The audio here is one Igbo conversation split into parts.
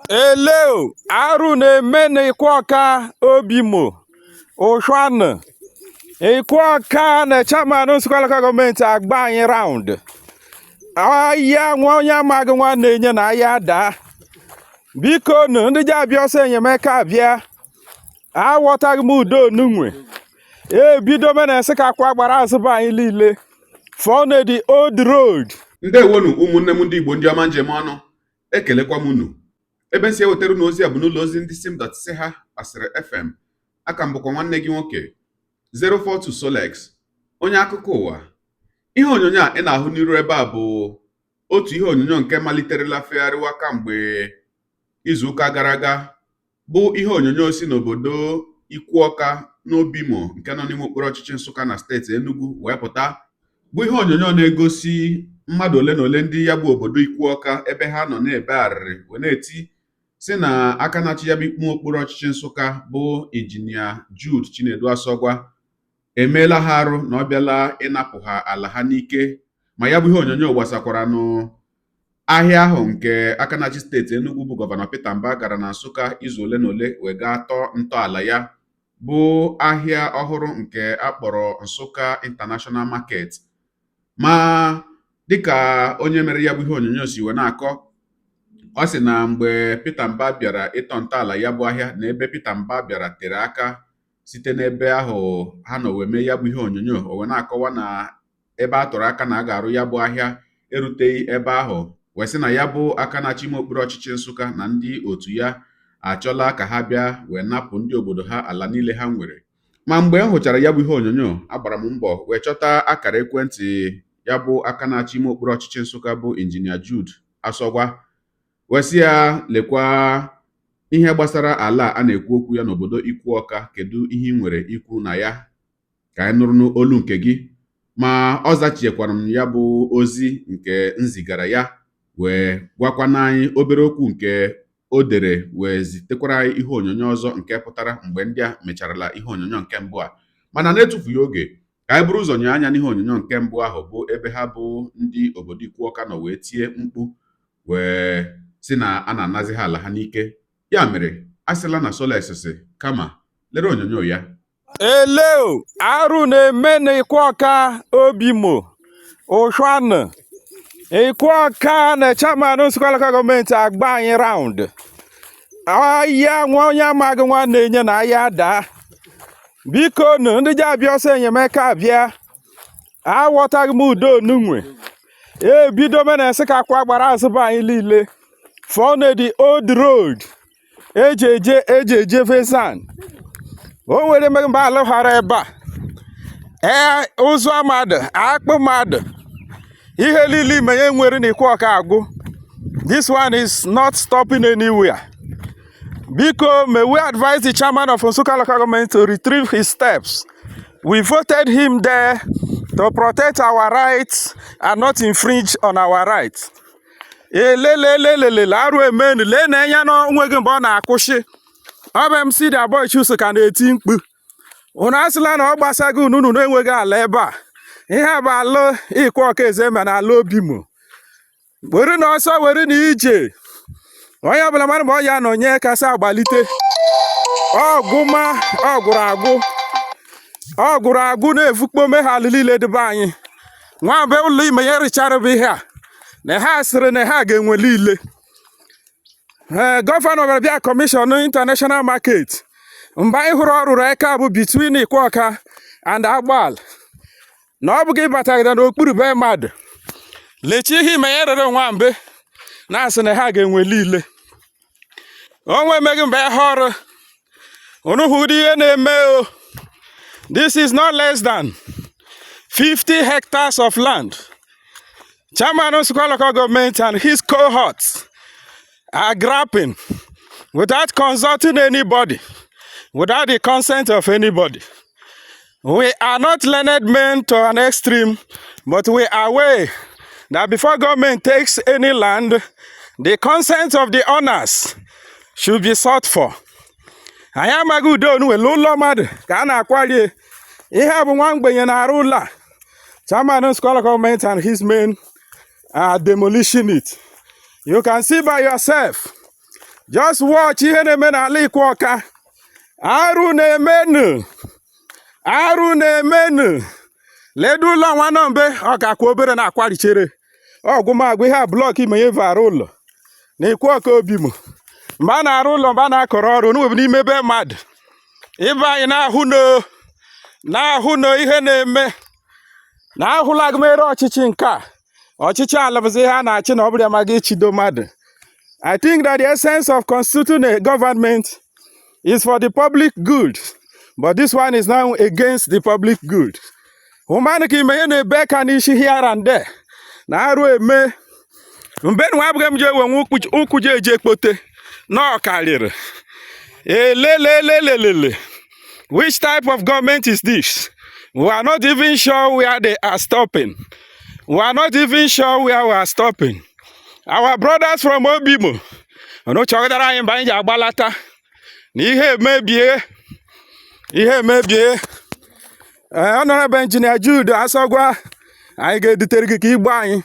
Eleo arụ na-eme n'Ikwọka Obimo Ụshụanụ Ikwọka na chairman Nsukka Local Government agba anyị round ahịa nwa onye amaghị nwanne enye na ahịa daa. Biko nụ, ndị ji abịa ọsọ enyemaka abịa. Aghọtaghị m udo onunwe ebido mena Nsụka kwa gbara azụ be anyị niile fọne the old road. Ndewonu, ụmụnne m ndị Igbo, ndị ọma njem ọnụ. Ekelekwa m unu. Ebe nsi ewetara unu ozi a bụ n'ụlọ ozi ndị sim dot si ha Asịrị FM. Aka m bụkwa nwanne gị nwoke 042 Solex, onye akụkọ ụwa. Ihe onyonyo a ị na-ahụ n'iru ebe a bụ otu ihe onyonyo nke maliterela fegharịwa kamgbe izuụka gara aga, bụ ihe onyonyo si n'obodo Ikwuọka n'Obimo nke nọ n'ime okpuru ọchịchị Nsụka na steeti Enugu wee pụta, bụ ihe onyonyo na-egosi mmadụ ole na ole ndị ya bụ obodo Ikwuọka ebe ha nọ na-ebe arịrị wee na-eti si na aka na-achị ya bụ ime okpuru ọchịchị Nsụka, bụ Injinia Jude Chinedu Asọgwa, emeela ha arụ na ọ bịala ịnapụ ha ala ha n'ike. Ma ya bụ ihe onyonyo gbasakwaranụ ahịa ahụ nke aka na-achị steeti Enugu, bụ Gọvanọ Peter Mbah, gara na Nsụka izu ole na ole wee gaa tọọ ntọala ya bụ ahịa ọhụrụ nke a kpọrọ Nsụka International Market. Ma dịka onye mere ya bụ ihe onyonyo si wee na-akọ, ọ sị na mgbe Peter Mbah bịara ịtọ ntọala ya bụ ahịa, na ebe Peter Mbah bịara tere aka site n'ebe ahụ ha nọ wee mee ya bụ ihe onyonyo. O wee na-akọwa na ebe a tụrụ aka na a ga-arụ ya bụ ahịa eruteghị ebe ahụ, wee sị na ya bụ aka na-achị ime okpuru ọchịchị Nsụka na ndị otu ya achọla ka ha bịa wee napụ ndị obodo ha ala niile ha nwere. Ma mgbe m hụchara ya bụ ihe onyonyo, agbara m mbọ wee chọta akara ekwentị ya bụ aka na-achị ime okpuru ọchịchị Nsụka, bụ Injinia Jude Asọgwa, wee sị ya lekwa ihe gbasara ala a na-ekwu okwu ya n'obodo Ikwuọka, kedu ihe ị nwere ikwu na ya, ka anyị nụrụ n'olu nke gị. Ma ọ zachiekwara m ya bụ ozi nke m zigara ya, wee gwakwana anyị obere okwu nke o dere, wee zitekwara anyị ihe onyonyo ọzọ nke pụtara mgbe ndị a mecharala ihe onyonyo nke mbụ a. Mana na-etufughị oge, ka anyị buru ụzọ nye anya n'ihe onyonyo nke mbụ ahụ, bụ ebe ha bụ ndị obodo Ikwuọka nọ wee tie mkpu wee sị na a na-anazi ha ala ha n'ike. Ya mere, a sịla na Solex sị, kama lere onyonyo ya. Eleo arụ na-eme n'Ikwọka Obimo Ụshụanụ Ikwọka na chairman Nsukka Local Government agba anyị round ahịa nwa onye amaghị nwanne enye na ahịa daa. Biko nụ, ndị ji abịa ọsọ enyemaka abịa. Aghọtaghị m udo onunwe ebido mena Nsụka kwa gbara azụ be anyị niile fọne the old road eji eje Vezan. O nwere eme mgbe alụghara ebe a, ee, ụzọ mmadụ akpụ mmadụ ihe niile ime ya nwere n'Ikwọka agwụ. This one is not stopping anywhere. Biko, may we advise the chairman of Nsukka Local Government to retrieve his steps. We voted him there to protect our rights and not infringe on our rights. Elelelelele, arụ emenu. Lee na enya na onweghị mgbe ọ na-akwụsị. Ọ bụ MC the boy Chuso ka na-eti mkpu. Unu asịla na ọ gbasaghị unu, unu na-enweghị ala ebe a. Ihe a bụ ala Ikwọka Ezema na ala Obimo. Were na ọsọ, were na ije, onye ọbụla mara ma ọ ya nọ nye kasị agbalite ọgwụma. Ọ gwụrụ agwụ, ọ gwụrụ agwụ na-evukpo meghalụ niile dịbe anyị. Nwambe ụlọ ime ya richara bụ ihe a na ha sịrị na ha ga-enwe niile. Ee, gọvanọ bịara bịa commission international market. Mgbe anyị hụrụ ọ rụrụ eka bụ between Ikwọka and Agbal, na ọ bụghị ịbatagide n'okpuru be mmadụ. Lechi ihe ime ya rere nwambe na-asị na ha ga-enwe niile. Onwe emeghị mgbe ha ọrụ unu hụrụ ihe na-eme o. This is not less than 50 hectares of land. Chairman Nsukka Local Government and his cohorts are grabbing without consulting anybody, without the consent of anybody. We are not learned men to an extreme, but we are aware that before government takes any land, the consent of the owners should be sought for. Anyị amaghị udo onu wele ụlọ mmadụ ka a na-akwarie. Ihe a bụ nwa mgbenye na-arụ ụlọ a. Chairman Nsukka Local Government and his men are demolishing it. You can see by yourself. Just watch ihe na-eme n'ala Ikwo Ọka. Arụ na-emenu, arụ na-emenu. Ledu ụlọ nwa nọmbe ọ ga-akwa obere na-akwarichere ọgwụmagwụ ihe a block imenye arụ ụlọ na Ikwo Ọka Obimo. Mgbe a na-arụ ụlọ, mgbe a na-akọrọ ọrụ n'uwe n'ime ebe mmadụ ibe anyị na-ahụ no na-ahụ no ihe na-eme na ahụla agụmere ọchịchị nke a. Ọchịchị ala bụzi ihe a na-achị na ọ bụrụ ya maga ichido mmadụ. I think that the essence of constituting a government is for the public good, but this one is now against the public good. Ụmanụ ka ime ihe na-ebe ka n'isi here and there na arụ eme mgbe nwa abụghị m ji ewe nwe ụkwụ ji eje ekpote na ọ karịrị elelelelelele. Which type of government is this? We are not even sure where they are stopping. We are not even sure where we are stopping. Our brothers from Obimo unu chọgidere anyị mgbe anyị ji agbalata na ihe emebie, ihe emebie. Ee, Honorable Engineer Jude Asogwa, anyị ga-edutere gị ka igbo anyị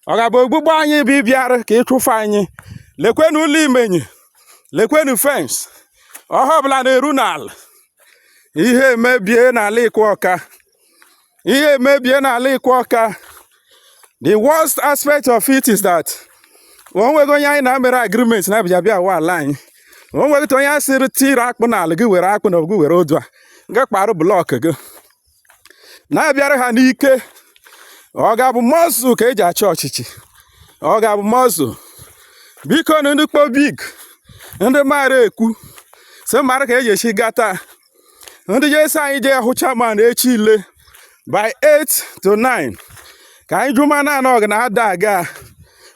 ọ ga-abụ ogbugbo anyị bụ ịbịara ka ịchụfe anyị. Lekwenu ụlọ imenyi, lekwenu fence ọha ọbụla na-eru n'ala. Ihe emebie n'ala Ikwo Ọka, ihe emebie n'ala Ikwo Ọka. The worst aspect of it is that o nweghị onye anyị na-emere agreement na abịa bịa wa ala anyị. O nweghị onye asịrị tiri akpụ n'ala gị, were akpụ na gị, were odu a ga kparụ block gị na-abịara ha n'ike. Ọ ga-abụ muscle ka eji achị ọchịchị, ọ ga-abụ muscle. Biko nụ, ndị kpobig, ndị maara ekwu sị mara ka eji esi gata ndị jesi anyị jee hụ chairman echi ile by 8 to 9 ka anyị jụma na anọghị na ada aga.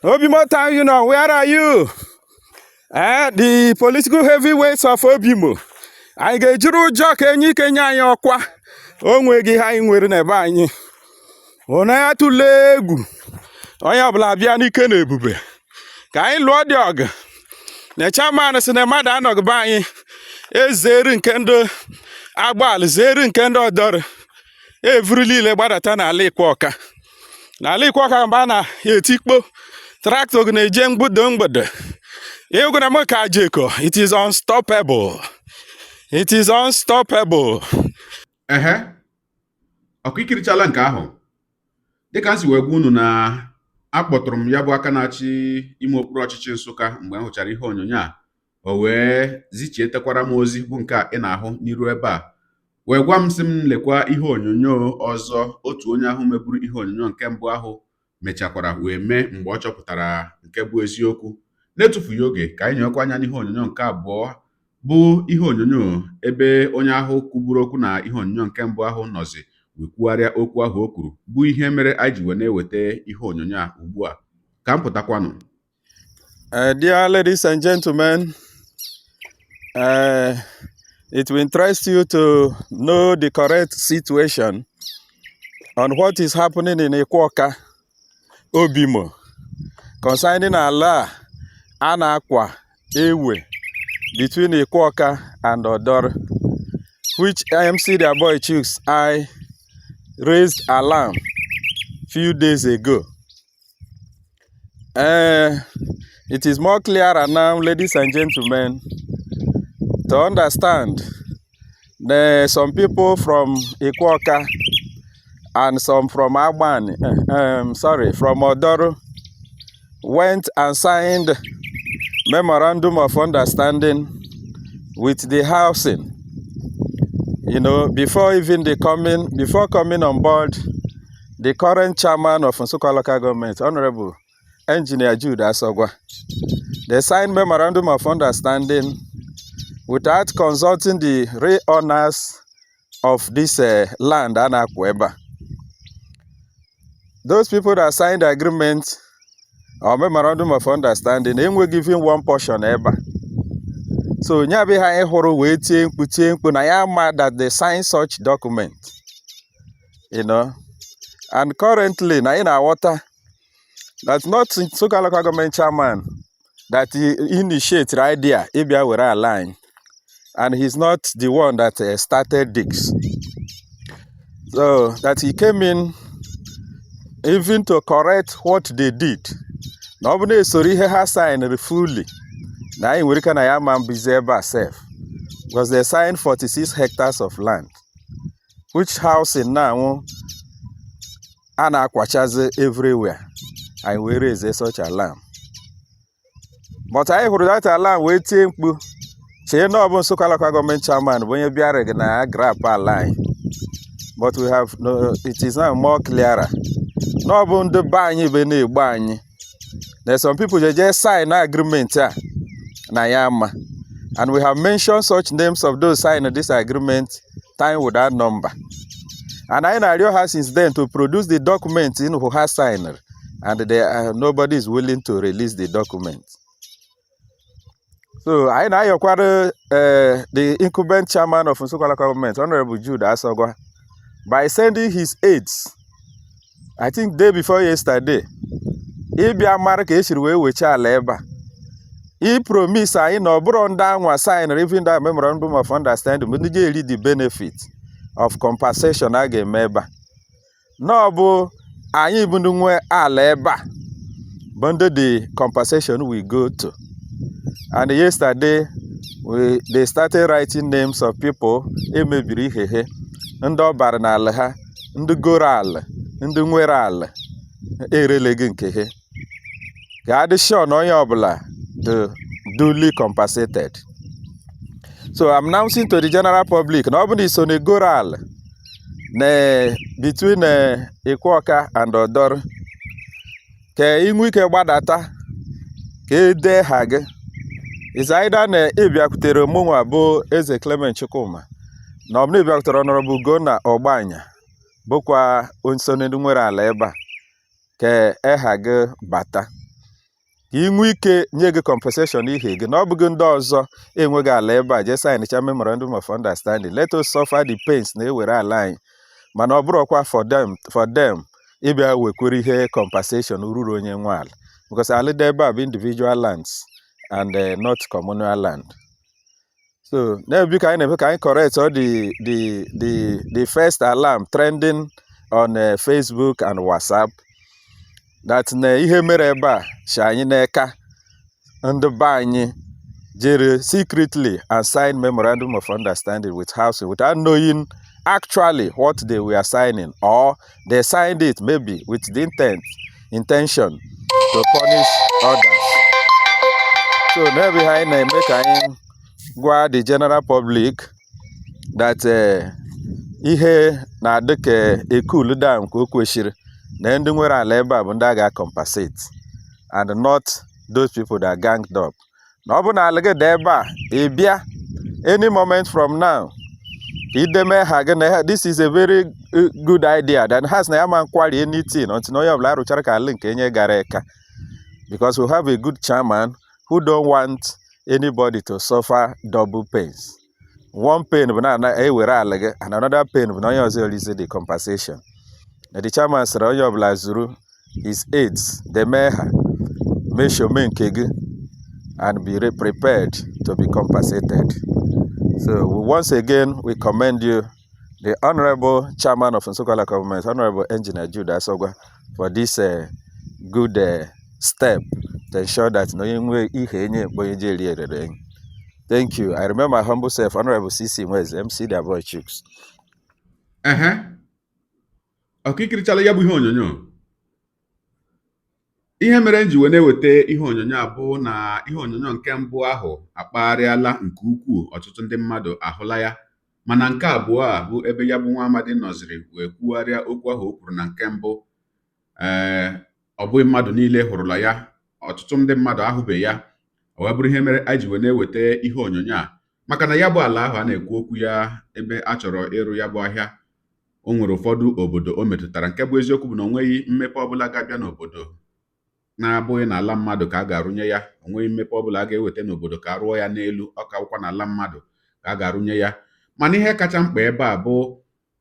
Obimo Town Union, where are you? The political heavyweights of Obimo, anyị ga-ejiri ụjọ ka enye ike nye anyị ọkwa o nweghị ihe anyị nwere n'ebe anyị ụna ya tụlee egwu. Onye ọbụla bịa n'ike na ebube ka anyị lụọ dị ọgụ na chairman si na mmadụ anọghị be anyị ezeri nke ndị agbalị zeri nke ndị ọdọrọ evuru niile gbadata n'ala Ikwo Ọka. N'ala Ikwo Ọka, mgbe a na-etikpo tractor gị na-eje mgbudo mgbede ịgụ na m ka jeko. It is unstoppable, it is unstoppable. Ehe, ọkụ ikirichala nke ahụ dịka m si wee gwa unu na akpọtụrụ m ya bụ aka na-achị ime okpuru ọchịchị Nsụka mgbe m hụchara ihe onyonyo a, o wee zichietekwara m ozi bụ nke a ị na-ahụ n'iru ebe a, wee gwa m sị m lekwa ihe onyonyo ọzọ otu onye ahụ meburu ihe onyonyo nke mbụ ahụ mechakwara wee mee mgbe ọ chọpụtara nke bụ eziokwu. Na-etufughị oge, ka anyị nyekwa anya n'ihe onyonyo nke abụọ, bụ ihe onyonyo ebe onye ahụ kwuburu okwu na ihe onyonyo nke mbụ ahụ nọzi wee kwugharịa okwu ahụ o kwuru, bụ ihe mere anyị ji wee na-eweta ihe onyonyo a ugbu a. Ka m pụtakwanụ. Dear ladies and gentlemen, it will interest you to know the correct situation on what is happening in Ikwoka, Obimo, concerning ala a na-akwa ewe between Ikwoka and Odor, which MC their boy Chuks I raised alarm few days ago. It is more clearer now, ladies and gentlemen, to understand there are some people from Ikwoka and some from Agbani, sorry, from Odoru, went and signed memorandum of understanding with the housing. Before even the coming, before coming on board, the current chairman of Nsukka Local Government, Honorable Engineer Jude Asogwa, they signed memorandum of understanding without consulting the real owners of this land, Anakweba. Those people that signed the agreement or memorandum of understanding enweghị even one portion ebe a. So nya bụ ihe anyị hụrụ wee tie mkpu na ya ama that they sign such document. And currently na anyị na-aghọta that not Nsukka Local Government chairman that he initiate idea ịbịa were ala anyị, and he's not the one that started this. So that he came in even to correct what they did. Na ọ bụ na esoro ihe ha signed fully, Na anyị nwere ike na ya ama mbizi ebe a sef, because they signed 46 hectares of land, which housing now a na-akwachazi everywhere. Anyị wee raise such alarm, but anyị hụrụ that alarm wee tie mkpu, chee na ọ bụ Nsụka Local Government chairman bụ onye bịara gị na ya grab ala anyị. But we have no, it is now more clearer na ọ bụ ndị be anyị bụ na-egbu anyị. There's some people jeje sign agreement a na ya ama, and we have mentioned such names of those signing this agreement time without number, and anyị na-arịọ ha since then to produce the document in who ha signed, and nobody is willing to release the document. So anyị na-ayọkwara the incumbent chairman of Nsukka Local Government, Honorable Jude Asogwa, by sending his aides, I think day before yesterday, ịbịa mara ka esiri wee wechaa ala ebe a. I promise anyị na ọ bụrụ ndị anwa sign even that memorandum of understanding bụ ndị ga-eri the benefit of compensation a ga-eme ebe a, na ọ bụ anyị bụ ndị nwe ala ebe a bụ ndị the compensation we go to. And yesterday they started writing names of people emebiri ihe ha, ndị ọ bara n'ala ha, ndị goro ala, ndị nwere ala ereleghị nke ha, ka adị sure na onye ọbụla dị duly compensated. So I'm announcing to the general public na ọ bụ na iso na egoro ala na between Ikwọka and Odor, ka ị nwee ike gbadata ka e dee ha gị. Is either na ị bịakwutere mụnwa bụ Eze Clement Chukwuma, na ọ bụ na ị bịakwutere Honorable Ugonna Ọgbanya, bụkwa so ndị nwere ala ebe a, ka eha gị bata ka ị nwee ike nye gị compensation ihe gị, na ọ bụghị ndị ọzọ enweghị ala ebe a jee signcha memorandum of understanding. Let us suffer the pains na ewere ala anyị, mana ọ bụrụkwa for them ịbịa wekwere ihe compensation ruru onye nwe ala, because ala dị ebe a bụ individual lands and not communal land. So na-ebi ka anyị na-eme ka anyị correct all the first alarm trending on Facebook and WhatsApp that na ihe mere ebe a si anyị n'eka ndị be anyị jere secretly and sign memorandum of understanding with housing without knowing actually what they were signing, or they signed it maybe with the intention to punish others. So n'ebe ihe anyị na-eme ka anyị gwa the general public that ihe na-adị ka e cool down ka o kwesịrị, na ndị nwere ala ebe a bụ ndị a ga-compensate and not those people that ganged up. Na ọ bụ na ala gị dị ebe a, ị bịa any moment from now ka ideme ha gị na this is a very good idea that has na ya ma nkwari anything until onye ọbụla arụchara ka ala nke enye gara eka, because we have a good chairman who don't want anybody to suffer double pains. One pain bụ na ewere ala gị, and another pain bụ na onye ọzọ erizi the compensation. Na the chairman sịrị onye ọbụla zuru his aides, deme ha meshome nke gị and be prepared to be compensated. So once again, we commend you, the Honorable Chairman of Nsukka Local Government, Honorable Engineer Jude Asogwa, for this good step to ensure that no onye ihe enye bụ onye ji eri erere enyi. Thank you. I remember my humble self, Honorable CC Nweze, MC Boy Chuks. Ehe, ọka ikirichala ya bụ ihe onyonyo. Ihe mere m ji wee na-eweta ihe onyonyo a bụ na ihe onyonyo nke mbụ ahụ akpagharịala nke ukwuu, ọtụtụ ndị mmadụ ahụla ya, mana nke abụọ a bụ ebe ya bụ nwa amadi nọziri wee kwugharịa okwu ahụ o kwuru na nke mbụ. Ee, ọ bụghị mmadụ niile hụrụla ya, ọtụtụ ndị mmadụ ahụbeghị ya. O wee bụrụ ihe mere anyị ji wee na-eweta ihe onyonyo a, maka na ya bụ ala ahụ a na-ekwu okwu ya, ebe a chọrọ ịrụ ya bụ ahịa, o nwere ụfọdụ obodo o metụtara. Nke bụ eziokwu bụ na o nweghị mmepe ọbụla ga-abịa n'obodo na-abụghị n'ala mmadụ ka a ga-arụnye ya. O nweghị mmepe ọbụla a ga-eweta n'obodo ka a rụọ ya n'elu ọ ka bụkwa n'ala mmadụ ka a ga-arụnye ya. Mana ihe kacha mkpa ebe a bụ,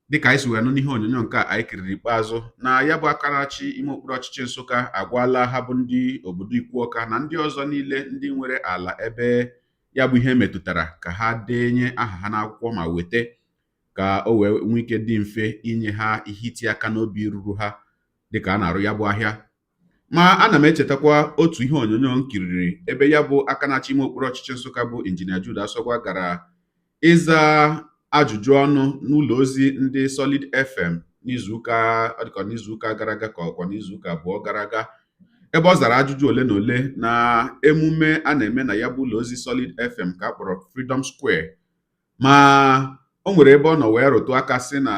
dịka anyị si wee nụ n'ihe onyonyo nke a anyị kiriri ikpeazụ, na ya bụ aka na-achị ime okpuru ọchịchị Nsụka agwala ha bụ ndị obodo Ikwuọka na ndị ọzọ niile ndị nwere ala ebe ya bụ ihe metụtara ka ha denye aha ha n'akwụkwọ ma weta, ka o wee nwee ike dị mfe inye ha ihe iti aka n'obi ruru ha dịka a na-arụ ya bụ ahịa. Ma ana m echetakwa otu ihe onyonyo m kiriri ebe ya bụ aka na-achị ime okpuru ọchịchị Nsụka bụ Injinia Jude Asogwa gara ịza ajụjụ ọnụ n'ụlọ ozi ndị Solid FM n'izuụka, ọ dịka n'izuụka gara aga ka ọkwa n'izuụka 2 gara aga, ebe ọ zara ajụjụ ole na ole na emume a na-eme na ya bụ ụlọ ozi Solid FM ka a kpọrọ Freedom Square. Ma o nwere ebe ọ nọ wee rụtụ aka sị na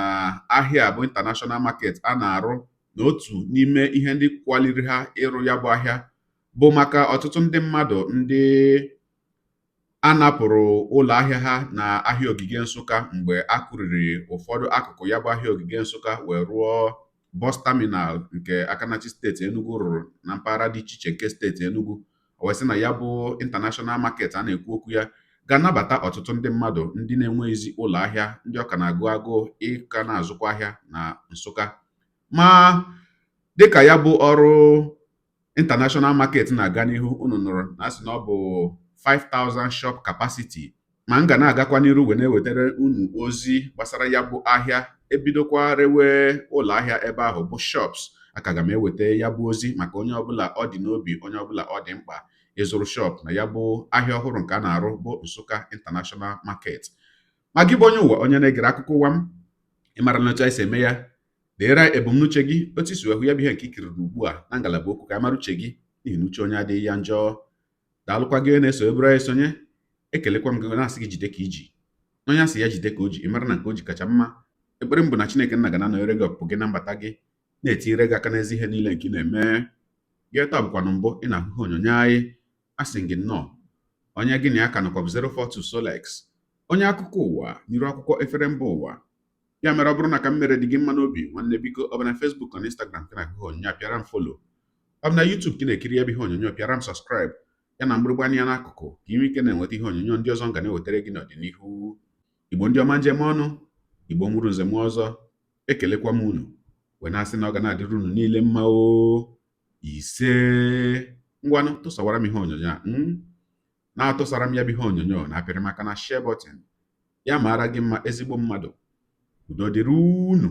ahịa bụ International Market a na-arụ na otu n'ime ihe ndị kwaliri ha ịrụ ya bụ ahịa bụ maka ọtụtụ ndị mmadụ ndị a napụrụ ụlọ ahịa ha na ahịa ogige Nsụka mgbe a kụriri ụfọdụ akụkụ ya bụ ahịa ogige Nsụka wee rụọ bus terminal nke aka na-achị steeti Enugu rụrụ na mpaghara dị iche iche nke steeti Enugu. O wee sị na ya bụ International Market a na-ekwu okwu ya ga-anabata ọtụtụ ndị mmadụ ndị na-enweghịzi ụlọ ahịa, ndị ọ ka na-agụ agụụ ịka na-azụkwa ahịa na Nsụka. Ma dịka ya bụ ọrụ International Market na-aga n'ihu, unu nụrụ na asị na ọ bụ 5000 shop capacity. Ma m ga na-agakwa n'iru wee na-ewetara unu ozi gbasara ya bụ ahịa, ebidokwa rewe ụlọ ahịa ebe ahụ bụ shops, aka ga m eweta ya bụ ozi maka onye ọbụla ọ dị n'obi, onye ọbụla ọ dị mkpa ịzụrụ shop na ya bụ ahịa ọhụrụ nke a na-arụ bụ Nsụka International Market. Ma gị bụ onye ụwa, onye na-egere akụkọ ụwa m, ị mara na otu anyị si eme ya, deere ebumnuche gị otu isi wee hụ ya bụ ihe nke i kiriri ugbu a na ngalaba okwu ka a mara uche gị, n'ihi na uche onye adịghị ya njọ. Daalụkwa gị na-eso eburu anyị esonye, ekelekwa m gị na-asị gị jide ka iji na onye asị ya jide ka o ji, ị mara na nke o ji kacha mma. Ekpere m bụ na Chineke nna ga na-anọnyere gị ọpụpụ gị na mbata gị, na-etinyere gị aka n'ezi ihe niile nke ị na-eme. Gị taa bụkwanụ mbụ ị na-ahụ ihe onyonyo anyị, asị gị nnọọ. Onye gị na ya ka nọkwa bụ 042 Solex, onye akụkọ ụwa n'iru akwụkwọ efere mba ụwa. Ya mere ọ bụrụ na ka m mere dị gị mma n'obi, nwanne biko, ọ bụ na Facebook na Instagram ka na-ahụ ihe onyonyo a, pịara m follow. Ọ bụ na YouTube ka ị na-ekiri ya bụ ihe onyonyo, pịara m subscribe ya na mgbịrịgba anya n'akụkụ ka ị nwee ike na-enweta ihe onyonyo ndị ọzọ m ga na-ewetara gị n'ọdịnihu. Igbo ndị ọma njem ọnụ, Igbo nwụrụ nze m ọzọ, ekelekwa m unu wee na-asị na ọ ga na-adịrị unu niile mma o. Ise, ngwanụ, tụsawara m ihe onyonyo a, na-atụsara m ya bụ ihe onyonyo na apịrị maka na share button. Ya mara gị mma, ezigbo mmadụ. Udo dịrị unu.